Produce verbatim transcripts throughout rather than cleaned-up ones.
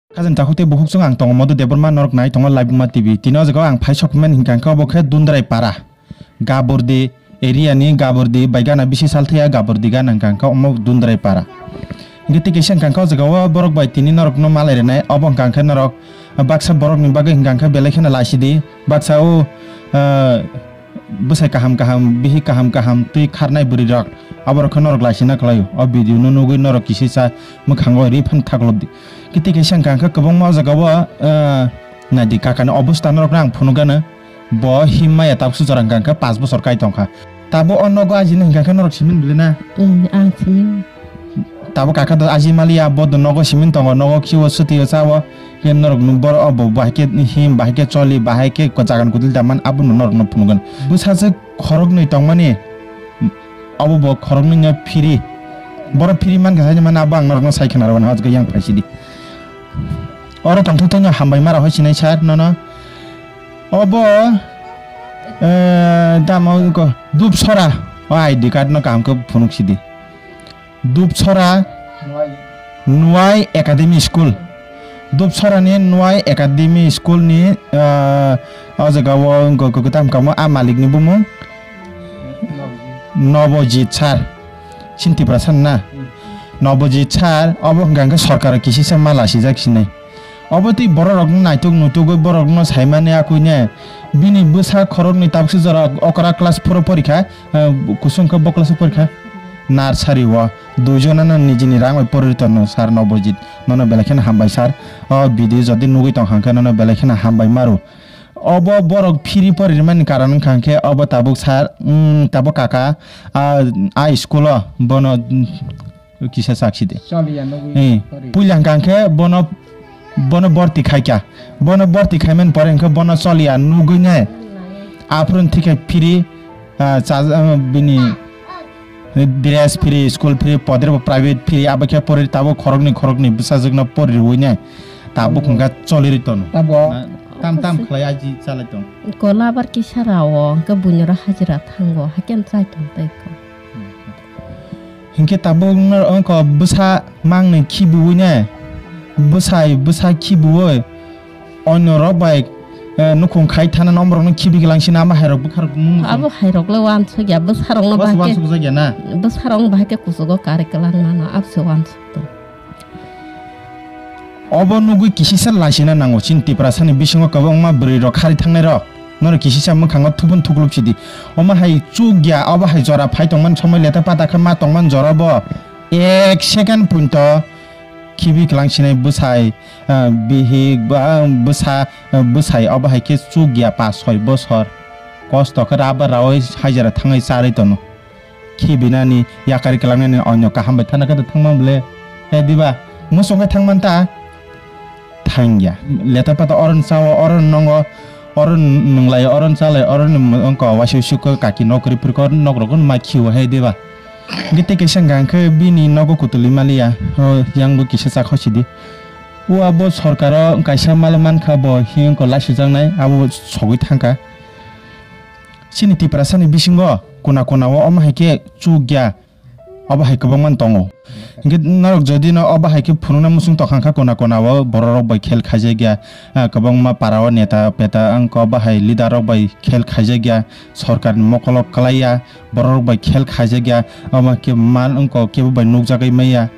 Khajani takhuk tei bukhuk chwng ang tongo Madhu Debbarma, norok nai tongo Laibuma T V. Tini o jaga o ang phai sok mani hinkha khe obo khe Dundrai para. Gabordi area ni Gabordi bai gana bisi sal thaya Gabordi gana hinkha khe omo Dundrai para. Hinkhe tei kaisa hinkha khe o jaga o borok bai tini norok no malai rwnai obo hinkha khe norok baksa borok ni bagwi hinkha khe belai kheno laisidi baksa o, ah, bwsai kaham kaham, bihik kaham kaham, twi kharnai bwrwi rok, aborok khe norok laisina khlaio. O video no nugwi norok kisisa mwkhango ri phan thaklobdi. Khe tei kaisa hwnkha hwnkhe kwbangma o jaga o, ah, naidi kakani obostha norok no ang phunukgano. Bo him maya tabuk sujora hwnkha hwnkhe pash bochor kai tongkha. Tabuk o nogo ajina hwnkha hwnkhe norok simi bwlwi na? Hmm, ang simi. Tabuk kaka do aji maliya, bo do nogo simin tongo, nogo khiwo swtwi o chawo. Khe norok ni bor o bo bahai khe him, bahai khe choli, bahai khe ko jagan kudul da man, abo no norok no phunukgwn. Bwsajwk khoroknwi tongmani, abo bo khoroknwi no phiri. Boro phiri man kha sai mani abo ang norok no sai khna rw mani, hojak yang phai sidi. Oro tongthok tongno hambai mara hoi sinai sir nono. Obo, eh, tamo ko Dupsora. O I D card no kaham khe phunuk sidi. Dupsora Nwai Academy School. Dupsora ni Nwai Academy School ni, ah, o jaga o wngkha kwtam kamo a malik ni bumung Nobojit sir. Chini Tiprasa ni na? Nobojit sir, obo hwnkha hwnkhe sorkar o kisisa mala sijak sinai. Obo tei borok rok no naituk nutuk oi borok no sai mani akui ne. Bini bwsa khorok ni tabuk se jora okra class four o porikha, eh, kusung khe bo class o porikha. Nursery o duijon no nijini rang bai porwi tongo sir Nobojit. Nono belai kheno hambai sir. O video jodi nugwi tong kha hwnkhe nono belai kheno hambai maru. Obo borok phiri pori rwmani karon wngkha hwnkhe obo tabuk sir, mm, tabuk kaka, a, a school o bono, mm, kisa saksi de. Choliya nugwi Eh, pori. Puila hwnkha hwnkhe bono, bono borti khaikha. Bono borti khaimani pore hwnkhe bono choliya nugwi nai. Aphuru thikhe phiri, ah, cha-, ah, bini dress free, school free, podrebo private free, abo khe pori tabuk khoroknwi khoroknwi bwsajwkno pori rwui nai. Tabuk hwnkha choli rwi tono. Tabo. Na, tam tam khlai aji chalai tong. Kola abar kisa rao, hwnkhe buinoro hajira thango, haikhe chai tong tei ko. Hinkhe tabuk no wngkha bwsa mangnwi khibiui ne, bwsai bwsa khibiui onyo rok bai, eh, nukhung khai thana nomrok no khibi glang sina ama hai rok bwkha rok mung mung. Abo hai rok le wansuk ya, bwsa rok no bahai khe. Wansuk jak ya na? Bwsa rok no bahai khe kuchugo kari kwlang mano, abse wansuk tong. Obo nugwi kisisa laisina nango, chini Tiprasani bisingo kwbangma bwrwi rok khari thangnai rok. Norok kisisa mwkhango thubun thuklub sidi. Omo hai chuk ya, obo hai jora phai tongmani somoi leta pata khe ma tongmani jora bo ek second punto khibi kwlang sinai bwsai, ah, bihik ba bwsa, ah, bwsai obo hai khe chuk ya pas soi bosor. Kosto khe raba raoi hajira thangwi charwi tono. Khibinani yakari kwlangnani onyo kaham bai thana khe thangma bwle. He diba? Muchung khe thangman ta? Thangya. Leta pata oron sao, oron nongo, oron nunglai, oron chalai, oron wngko waisi usi kaki nokri phirko nok rok ma khiwo he diba? Hwnkhe tei kaisa hwnkha hwnkhe bini nogo kutuli maliya. O yang bo kisa chakho sidi. O abo sorkaro kaisa mal mankha bo hingko laisujaknai abo sogwi thangkha. Chini Tiprasani bisingo kuna kuna o omo hai khe chuk ya, obo hai kwbangma tongo. Hinkhe norok jodi no obo hai khe phunukna muchung tongkha khe kuna kuna o borok rok bai khel khaijak ya, ah, kwbangma para o neta peta wngkha obo hai leader rok bai khel khaijak ya, sorkar ni mokol o kwlai ya, borok rok bai khel khaijak ya, omo khe mal wngkha kebo bai nukjagwi manya.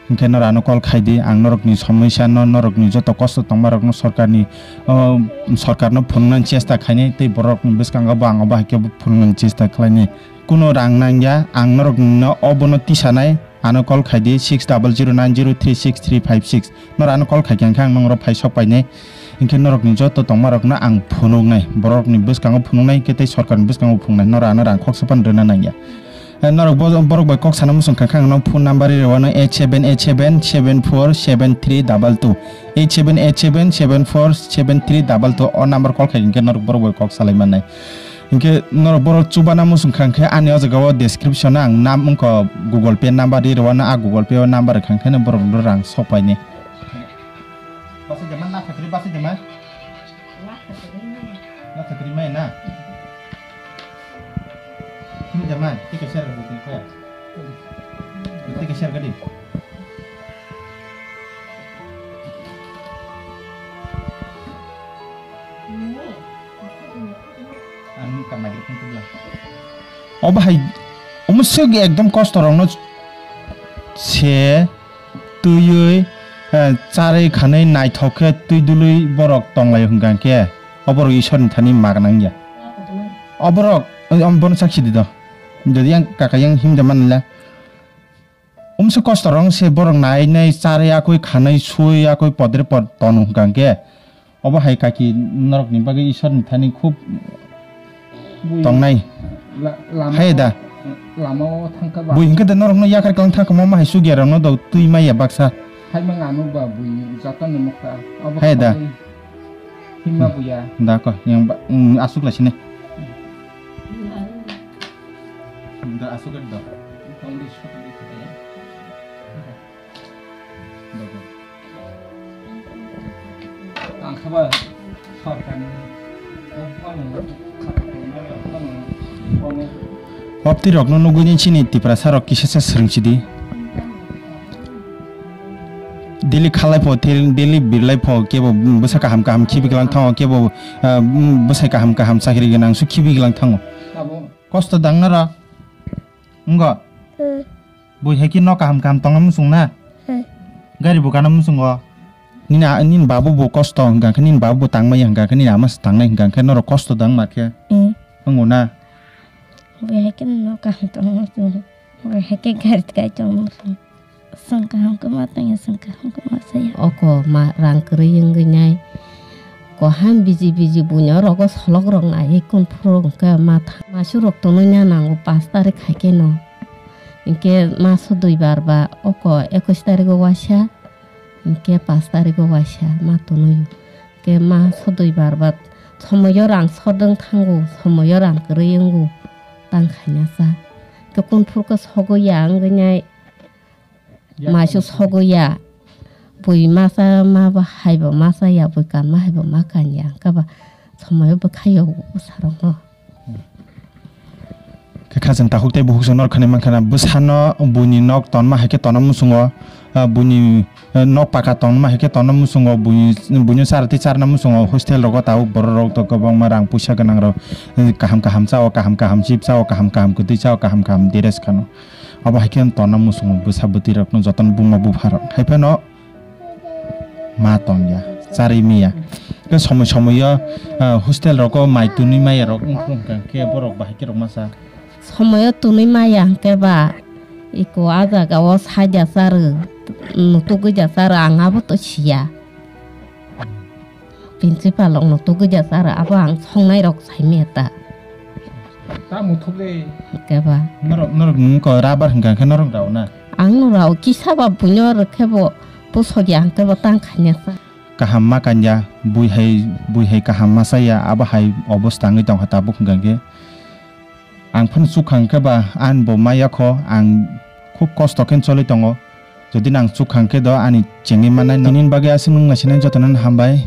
Hinkhe norok ano call khai di, ang norokni somosya no, norokni joto kosto tongma rokno sorkarni, o, sorkarno phunuknani chesta khainai, tei borokni bwskango bo ang obo hai khe phunuknani chesta khlainai. Kuno rang nangya, ang norokno obono tisanai, ano call khai di, six double zero nine zero three six three five six. Norok ano call khai khe ang norok phai sok painai. Hinkhe norokni joto tongmarokno ang phunuknai, borokni bwskango phunuknai, hinkhe tei sorkarni bwskango phunuknai, norok ano rang khoksa phano rwna nangya. Eh, norok bo-, borok bai kok sana muchung kha khe ang no phone number ri rwano eight seven eight seven seven four seven three double two, eight seven eight seven seven four seven three double two o number call khai hinkhe norok borok bai kok salai mannai. Hinkhe norok borok chubana muchung kha hinkhe ani o jaga o description o ang nam wngkha Google Pay number ri rwano, a Google Pay o number rwkha hinkhe borok no rang sok painai. Basa jama na khatri basa jama. Na khatri mai na. Hini jama, tike share ka di, tike share ka di. Obo hai omo swk ekdom kosto rokno se twiwi, eh, charwi khanwi naithok khe twi dului borok tonglaio hwnkha khe oborok Isorni thani mak nangya. Oborok, eh, om bono sak sidi do. Jodi yang kaka yang himda manla. Umse kosto rong se borok nai nai charwi yakwi khanwi sui yakwi podre pod tong hwnkha khe. Obo hai kaki norokni bagwi Isorni thani khub Bui tongnai. La-, lama Hai da. Lama o thangkha ba. Bui hwnkhe da norokno yakar klang thangkha mo ma hai sugya rokno do twi maya baksa. Hai mang ano ba bui jotono nukha. Obo Hai da. Khaui himma buya. Da ko yang ba, mm, asuk la sini. Da asuk do. Wapti rokno nugwi ni chini Tiprasa rok kisa sa swrwng sidi. Daily khalai pho, thil-, daily birlai pho, kebo bwsa kaham kaham khibi glang thango, kebo, ah, bwsai kaham kaham chakri gwnang su khibi glang thango. Kosto dang nara. Wngkha? Hmm. Bui hai khe nok kaham kaham tongna muchung na? Hmm. Gari bo gana muchungo. Nini a-, nini babu bo kosto hwnkha khe, nini babu bo tangmaya hwnkha khe, nini ama se tangnai hwnkha khe, norok kosto dang ma khe? Hmm. Wngo na? Bui hai khe nok kaham tongna muchungo. Bui hai khe gari kai tongna muchungo. Chwng kaham khe ma tongya, chwng kaham khe ma chaya. Oko ma rang kwrwi wngwi nai. Koham biji biji buino rogo solok rok naiwi kunphuru hwnkhe ma tha-, masu rok tonwi na nango pash tarik hai kheno. Hinkhe maso dui bar ba oko ekush tarigo waisa, hinkhe pash tarigo waisa ma tonwi. Hinkhe maso dui bar ba somoyo rang sodwng thango, somoyo rang kwrwi wngo tang khaina sa. Hinkhe kunphuru khe sogwi ya wngwi nai. Maisu sogo ya. Bui masa ma bo hai bo masa ya, bui kan ma hai bo ma kan ya. Kaba somoyo bwkhayo bwsarokno. Khe khajang takhuk tei bukhuk song norok khani mankha na bwsano buini nok tonma hai khe tona muchungo, ah, buini, eh, nok paka tonma hai khe tona muchungo, buini, buino chara tei charna muchungo hostel rogo tabuk borok rok to kwbangma rang puisa gwnang rok, eh, kaham kaham chao, kaham kaham chip chao, kaham kaham kwtwi chao, kaham kaham dress khano. Abo hai khe tonna muchungo bwsa bwtwi rokno jotono buma bupha rok hai phano ma tongya, charwi maya. Khe somoi somoi o, ah, hostel rogo mai twnwi maya rok wngkha khe borok bahai khe rok masa. Somoi o twnwi maya hwnkhe ba iko a jaga o saida charw, nutugwi da charw ang abo to siya. Principal rokno tugwi da sar abo ang songnai rok saimaya ta. Ta muthuk le. Keba. Norok, norok nung ko rabar hwnkha khe norok rao na? Ang no rao kisa ba buino rwkhe bo pusok ya hwnkhe bo tang khaina sa. Kaham ma kanya, bui hai, bui hai kaham ma saya, abo hai obosta wngwi tongkha tabuk hwnkha khe. Ang phano chukha hwnkhe ba ani bo maya kho, ang khub kosto khe cholwi tongo. Jodi nang chukha hwnkhe do ani chengwi mannai. Nini bagwi aswk nung naisinai jotono hambai.